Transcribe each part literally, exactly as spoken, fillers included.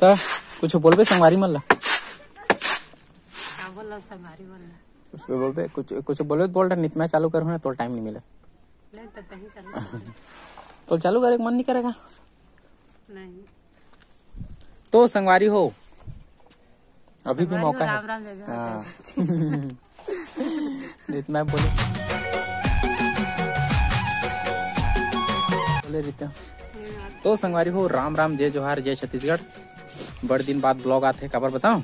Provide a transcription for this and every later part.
त कुछ बोलबे संगवारी मन ला? का बोला संगवारी मन ला? कुछ बोलबे, कुछ, कुछ बोलबे तो बोल रहा, नहीं तो मैं चालू करूँ ना, तो टाइम नहीं मिला। नहीं, तो तहीं चालू कर। तो चालू करे के मन नहीं करेगा? नहीं। तो संगवारी हो, अभी भी संगवारी मौका हो, है। राम राम जय जय हाँ। छत्तीसगढ़। नहीं तो मैं बोले, बोले रहते हैं। तो संगवारी हो, राम राम, जय जोहार, जय छत्तीसगढ़। बड़ दिन बाद ब्लॉग आथे, काबर बताओ?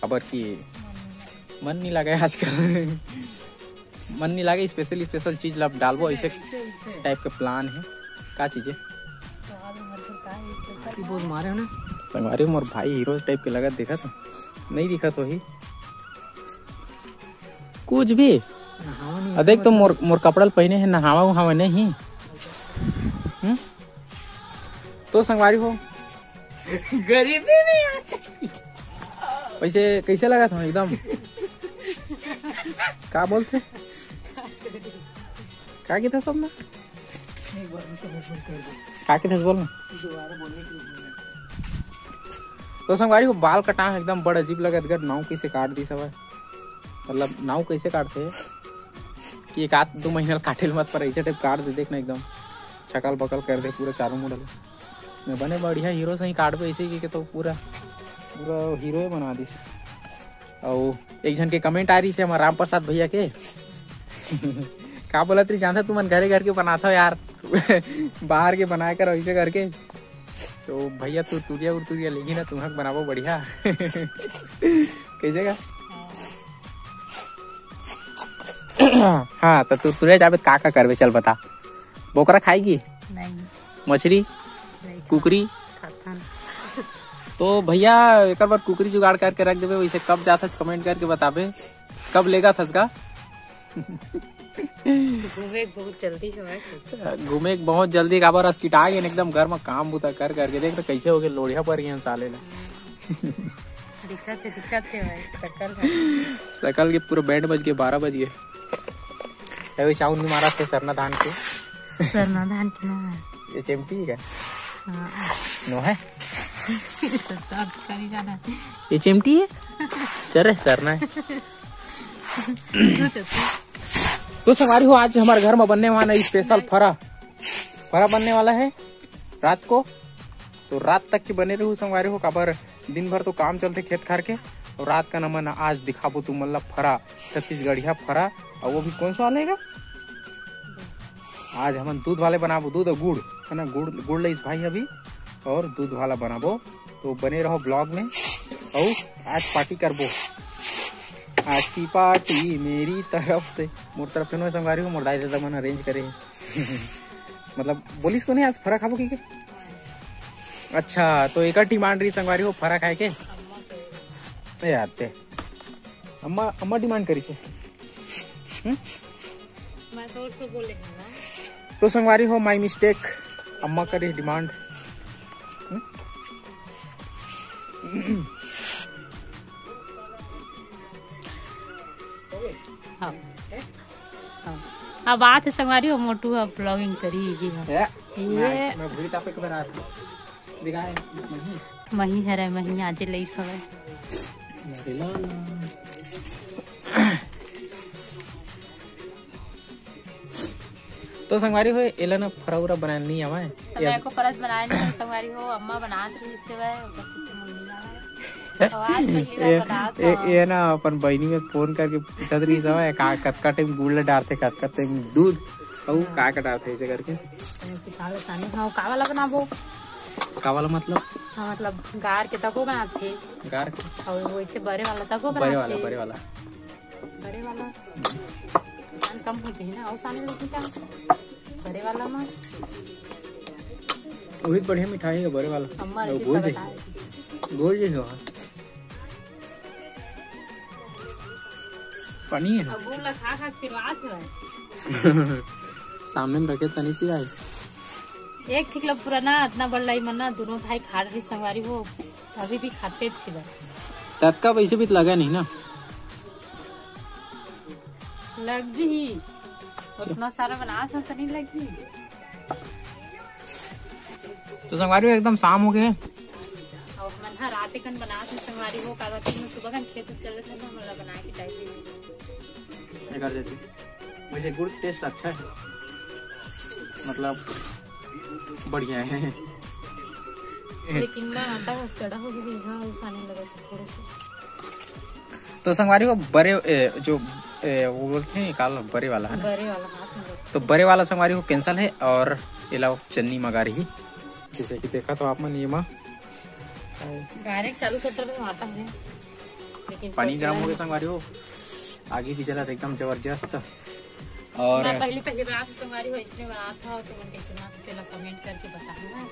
काबर कि मन नहीं लगे आजकल। मन नहीं लगे, स्पेशल स्पेशल चीज ला डालबो, ऐसे टाइप के प्लान है। का चीज है? संगवारी, मोर भाई हीरो टाइप के लगत, देखत हो? नहीं दिखत होही कुछ भी। नहावा नहीं आ, देख तो मोर, मोर कपड़ा ल पहिने है, नहावा उहावा नहीं। हम्म? तो संगवारी हो, गरीबी में यार। वैसे कैसे लगत हो एकदम? का बोलथे? का किथे सब ना? का किथे सब बोल ना? तो संगवारी हो, बाल कटाए एकदम बड़ अजीब लगत, गट नाऊ कैसे काट दिस हवय। मतलब नाऊ कैसे काटथे कि एक आध दो महीना ल काटे ल मत, पर ऐसे टाइप काट दे, देख ना एकदम छकल बकल कर दे पूरा चारों मुड़ा ल। मैं बने बढ़िया हीरो सही काटबे ऐसे कि, कि तो पूरा, पूरा हीरो ही बना दिस। अउ एक झन के कमेंट आ रही से हमारे राम प्रसाद भैया के। का बोलत रही जानता, तुमन घरे घर के बनाता हो यार। बाहर के बनाए कर ऐसे करके। तो भैया तुरतुरिया उरतुरिया लेगी ना, तुम्हें बनाबो बढ़िया। कैसे का? हाँ, तो तुरतुरिया जाबे त का का करबे, चल बता। बोकरा खाएगी? नहीं। मछली? नहीं। कुकरी? खाथन। तो भैया एक बार कुकरी जुगाड़ करके रख देबे, वैसे कब जाथस कमेंट करके बताबे, कब लेगा थस का? घूमे के बहुत जल्दी हवय। घूमे के बहुत जल्दी, काबर अस्किटा गे एकदम घर म काम बुता कर करके। देख तो कैसे हो गए, लोढ़िया पर गए साले ला। दिक्कत है, दिक्कत है भाई, सकल है। सकल के पूरा बैंड बज गए, बारह बज गए। अभी चाउन नहीं मारा थे सरना धान के। सरना धान के ना है। ये चिमटी है क्या? हाँ। नो है? तो, तो अब कभी जाना है। ये चिमटी है? चल रे, सरना है। क्यों चलती? तो संगवारी हो, आज हमारे घर में बनने वाला है स्पेशल फरा। फरा बनने वाला है रात को, तो रात तक के बने रहू संगवारी हो, काबर दिन भर तो काम चलथे खेत खार के, और रात का नमन आज दिखाबो तुमन ला फरा, छत्तीसगढ़िया फरा। और वो भी कौन सा वाला है? आज हमन दूध वाले बनाबो, दूध और गुड़, है ना, गुड़, गुड़ लइस भाई अभी, और दूध वाला बनाबो। तो बने रहो ब्लॉग में, और आज पार्टी करबो, आज की पार्टी मेरी तरफ से, मोर तरफ से नो संगवारी हो, मोर दाई ददा मन अरेंज करे हे। मतलब बोलिस कोने आज फरा खाबो की के? अच्छा, तो एकर डिमांड रही संगवारी हो फरा खाए के। ए आते। अम्मा, अम्मा डिमांड करी से। हम्म? मैं तो और से बोले हूँ ना। तो संगवारी हो, माय मिस्टेक, अम्मा करी डिमांड। हम्म? हाँ। हाँ। अब बात है संगवारी हो, मोटू अब ब्लॉगिंग करी जी हम। ए, ये मैं, मैं भूरी तापे के बना दिखाए। मही हरे, मही आजे लईस हवे। तो संगवारी हो, एला ना फरा उरा बनाए नहीं आवे। तो मैं को परत बनाए नहीं, संगवारी हो, अम्मा बनात रही से वह, बस इतने मन नहीं आवे। तो आज पहली बार ये, बनात ये, हूँ। ये ना अपन बहनी में फोन करके पूछत रही सब, का, कतका टाइम गुड़ ला डारथे, कतका टाइम दूध, अउ का, का डारथे ऐसे करके। किसान ला सानी, हाँ, का वाला बनाबो? का वाला मतलब? हाँ, मतलब गार के तको बनाथे। गार के? और वैसे बरे वाला तको बरे वाला, बनाथे। बरे वाला। बड़े वाला। किसान कम हो जाए ना, और सामने लेके क्या? बड़े वाला में। वही बढ़िया मिठाई है, बड़े वाला। अम्मा वो रही गोल तो जैसे। बता रही। गोल जैसे हो। पानी है। अब वो ला खा खा के सिरवात है। सामने में रखे तनी सी आई। एक ठिकला पुराना, इतना बड़ा ही मना, दोनों भाई खा रही संगवारी हो। अभी भी खाते छिला। ततका वैसे भी तो लगा नहीं ना। लग जी ही। उतना सारा बना था तो नहीं लगी। तो संगवारी हो, एकदम शाम हो गए। रात कन बना थे संगवारी हो, काबर कि मैं सुबह कन खेत चले थे ना, मोला बना के टाइम नहीं मिला। कर देती। वैसे गुड़ टेस्ट अच्छा है, मतलब बढ़िया है। लेकिन ना आटा कड़ा हो गया, हाँ, उसाने लगा था थोड़े से। तो संगवारी हो बड़े ए, जो ए, वो बोलते हैं काल बड़े वाला है ना, बड़े वाला हाथ में। तो बड़े वाला संगवारी हो कैंसिल है और ये लाओ चन्नी मंगा रही। जैसे कि देखा तो आप मन ये माँ डायरेक्ट चालू कर दो, आता है। लेकिन पानी गर्म हो गया संगवारी हो, आगे भी जला था एकदम जबरदस्त। और मैं पहली पहली बार संगवारी हो इसने बनाया था, तो मन कैसे बना, तो पहला कमेंट करके बताना।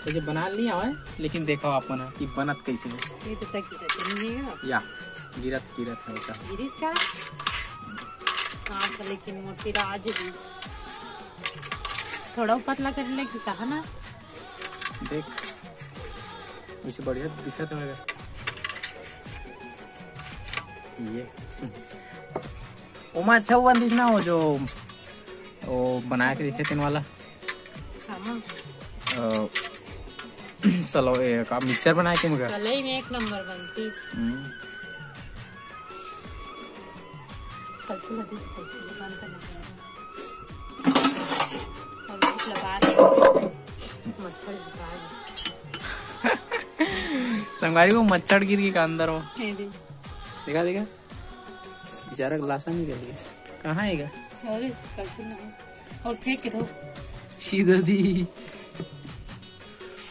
वैसे बना नहीं आवा है, लेकिन देखो आप मन कि बनत कैसे है। ये तो तक की नहीं है। या गिरत गिरत है होता। गिरीश का हाँ, तो लेकिन मोटी राज भी थोड़ा पतला कर ले कि कहा ना। देख वैसे बढ़िया दिखत है। ये ओमा अच्छा हुआ दिखना हो जो वो बना के देखे तेन वाला हाँ, अ, सलो ए, का मिक्सचर बना के मगर कलई में एक नंबर बनती। हम्म, कलछुल अभी कलछुल दुकान पर नहीं है। और कुछ लगा दे। मच्छर झपा दे। संगवारी को मच्छर गिर के का अंदर हो। ये दे। देखा देखा बेचारा का लाशा नहीं कर दिया। कहाँ है का? अरे कलछुल नहीं। और फेंक के दो। सीधा दी।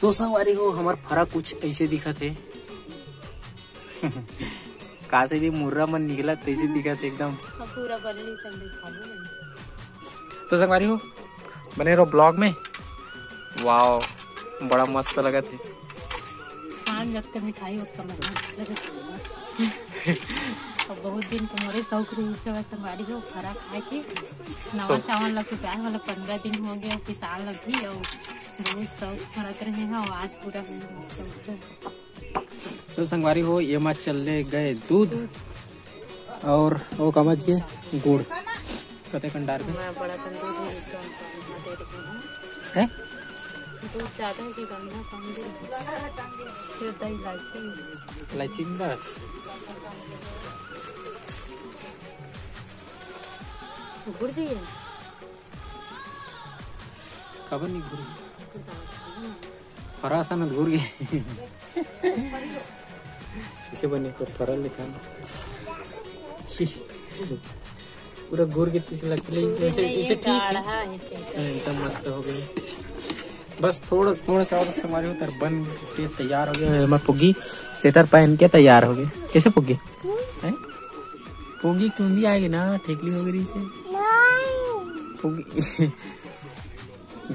तो संगवारी हो हमार फरा कुछ ऐसे दिखत है। का से भी मुर्रा मन निकलत तैसे दिखत है एकदम। अब पूरा बन ली तब दिखा दो। तो संगवारी हो बने रहो ब्लॉग में। वाओ बड़ा मस्त लगत है। खान जब तक मिठाई होत का मजा लगत है। अब बहुत दिन तो मोरे शौक रही से संगवारी हो फरा खाए के। नवा चावल लग के प्यार वाला पंद्रह दिन हो गया, पिसान लगी और बहुत शौक फरत रहे हैं और आज पूरा हो गया शौक। तो संगवारी हो ये मा चले गए दूध और वो कमच के गुड़ कते कंडार के मैं बड़ा तंदूर में एकदम दे रही हूँ। है। दूध ज़्यादा है कि गंधा कम दे। फिर दही इलायची इलायची का घुर जाइए। खबर नहीं घुरी। फरा सा न घुर गए। इसे बने तो फरा लिखा ना। पूरा घुर के तीस लग रही इसे इसे ठीक है। हाँ, ये ठीक है। एकदम मस्त हो गई। बस थोड़ा थोड़ा सा और संगवारी हो तर बन के तैयार हो गया। हमार पुग्गी स्वेटर पहन के तैयार हो गए। कैसे पुग्गी? हैं? पुग्गी चुंदी आएगी ना, ठेकली हो गई से। पुग्गी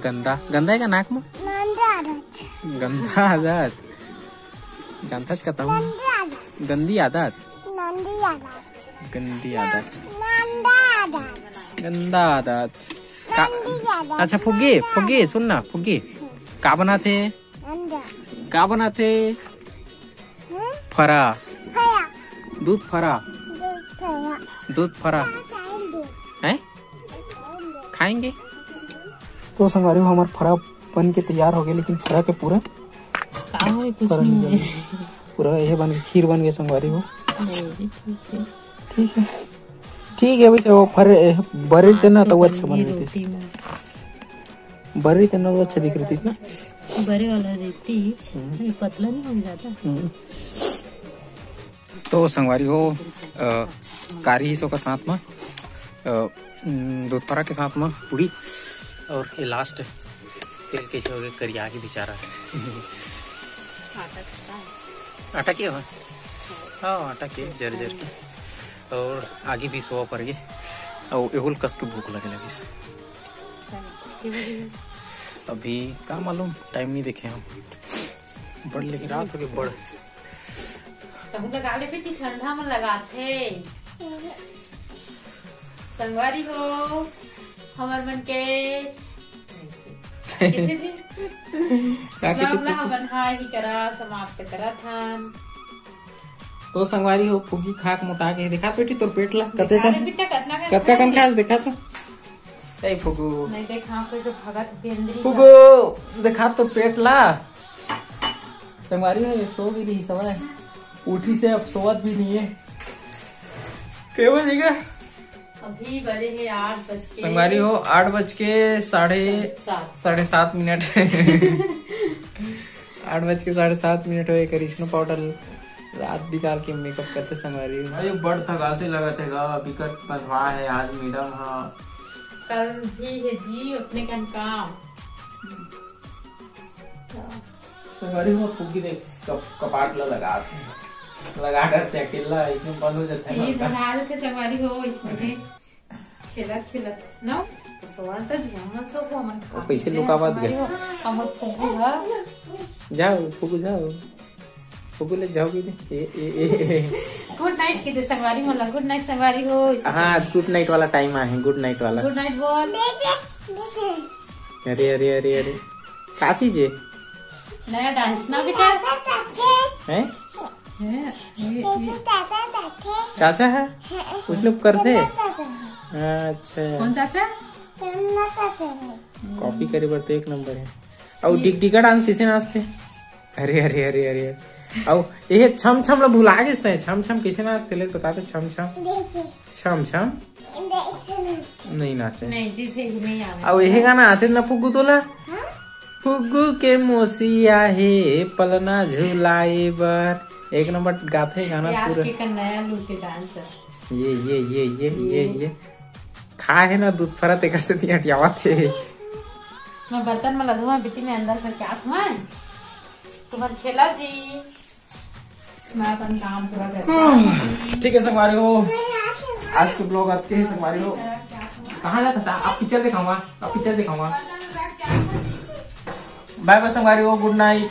गंदा गंदा है का नाक में? गंदा आदत। जानता है कहता हूँ। गंदी आदत। गंदी आदत। गंदा आदत। का- अच्छा फुग्गी, फुग्गी सुन ना फुग्गी, का बनाथे? का बनाथे? फरा। दूध फरा। दूध फरा। हैं? खाएंगे। तो संगवारी हो हमार फरा बन के तैयार हो गए, लेकिन फरा के पूरा का होए, कुछ नहीं है। पूरा ये बन के खीर बन गए संगवारी हो। नहीं, ठीक है। ठीक है, ठीक है। वैसे वो फर बरे थे ना तो वो अच्छा बन ये रही थी। रोटी में बरे थे ना तो अच्छा दिख रही थी ना। बड़े वाला रहती, ये पतला नहीं हो जाता। हम्म। तो संगवारी हो अ, कारी सो का साथ में अ, हम्म, दूध फरा के साथ में पूड़ी और ये लास्ट तेल कैसे हो गए करिया के बेचारा। आटा के हो? हाँ आटा के जर जर के। और आगे भी सोवा पर गए और एहुल कस के भूख लगे लगिस। अभी का मालूम टाइम नहीं देखे हम। बड़ लेकिन रात हो गई बड़। तहु लगा ले बेटी, ठंडा में लगाथे। संगवारी हो हमर मन के कैसे जी? का ब्लॉग कहते ला हमन हा ही करा समाप्त करत हन। तो संगवारी हो फुग्गी खाक मोटा के दिखा बेटी तोर पेट ला कते अरे कन बेटा कतना कतका कन खास दिखा तो। ए फुग्गू नहीं देखा कोई तो भगत बेंदरी फुग्गू दिखा तो पेट ला। संगवारी हो, ये सो गे रहिस हवय, उठिस हे, अब सोवत भी नहीं है। के बजे का? अभी बजे हे आठ बज के। संगवारी हो, आठ बज के साढ़े सात। साढ़े सात मिनट। आठ बज के साढ़े सात मिनट होए, करिश्मा पाउडर रात निकाल के मेकअप करथे संगवारी हो। अरे बड़ थकासे लगत हे गा, बिकट बंधवा हे आज मैडम हा। कल भी है जी उतने कन काम। संगवारी हो, फुग्गी देख कप-, कपाट ला लगा, लगा डरथे अकेला, एकदम बंद हो जाथे ये ना। धरा देथे संगवारी हो, इसमें खेलत खेलत ना। सवाल तो जी हमन सो को हमन वो कैसे लुकावत गए? हमर फुग्गू हा। जाओ फुग्गू, जाओ फुग्गू ले जाओ, गे दे। ए, ए, ए, ए। गुड नाइट के दे संगवारी मन ला, गुड नाइट संगवारी हो। हाँ, गुड नाइट वाला टाइम आहे, गुड नाइट वाला। गुड नाइट बोल। अरे अरे अरे अरे, का चीज है? नया डांस ना बेटा। हैं? हैं? ये, ये। चाचा है, उसने करते। अच्छा। कौन चाचा? कॉपी करे बर तो एक नंबर है। अउ ये डिगडिगा डांस कैसे नाचते? अरे अरे अरे अरे। अउ ये छम छम ला भुला गेस ना, छम छम कैसे नाचते ले बता दे, छम छम। छम छम। नहीं नाचे। नहीं जी, फिर नहीं आवे। अउ ये गाना आते ना फुग्गू तोला? फुग्गू के मोसी आहे पलना झुलाए बर। एक नंबर गाथे गाना ये आज पूरा। के का नया लुक के डांसर। ये, ये, ये, ये, ये, ये। खा है ना दूध फरा, तेकर से नहीं हटियावत है। मैं बर्तन में लधुआ बिटी में अंदर से क्या हुआ? तुम्हार खेला जी। मैं अपन काम पूरा करता हूँ। ठीक है संगवारी हो, आज के ब्लॉग आते हैं संगवारी हो। कहाँ जाता था? आप पिक्चर दिखाऊंगा, आप पिक्चर दिखाऊंगा। बाय बाय संगवारी हो, गुड नाइट।